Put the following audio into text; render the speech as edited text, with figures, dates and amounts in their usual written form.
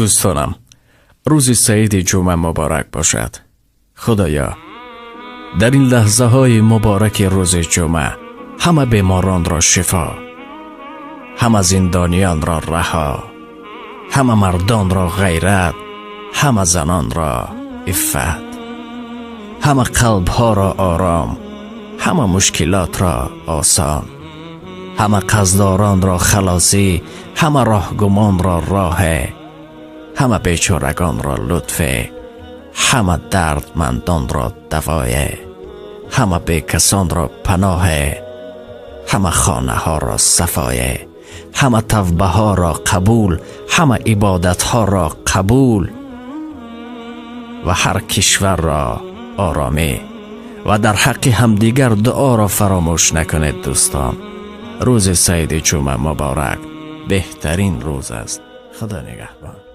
Дӯстонам, рӯзи саиди ҷумъа муборак бошад. Худоё, дар ин лаҳзаҳои мубораки рӯзи ҷумъа ҳама беморонро шифо, ҳама зиндониёнро раҳо, ҳама мардонро ғайрат, ҳама занонро иффат, ҳама қалбҳоро ором, ҳама мушкилотро осон, ҳама қарздоронро халосӣ, ҳама роҳгумонро роҳе, ҳама бечорагонро лутфе, ҳама дардмандонро давое, ҳама бекасонро паноҳе, ҳама хонаҳоро сафое, ҳама тавбаҳоро қабул, ҳама ибодатҳоро қабул ва ҳар кишварро оромӣ. Ва дар ҳаққи ҳамдигар дуоро фаромӯш накунед. Дӯстон, рӯзи саиди ҷумъа муборак, беҳтарин рӯз аст. Худо нигаҳбон.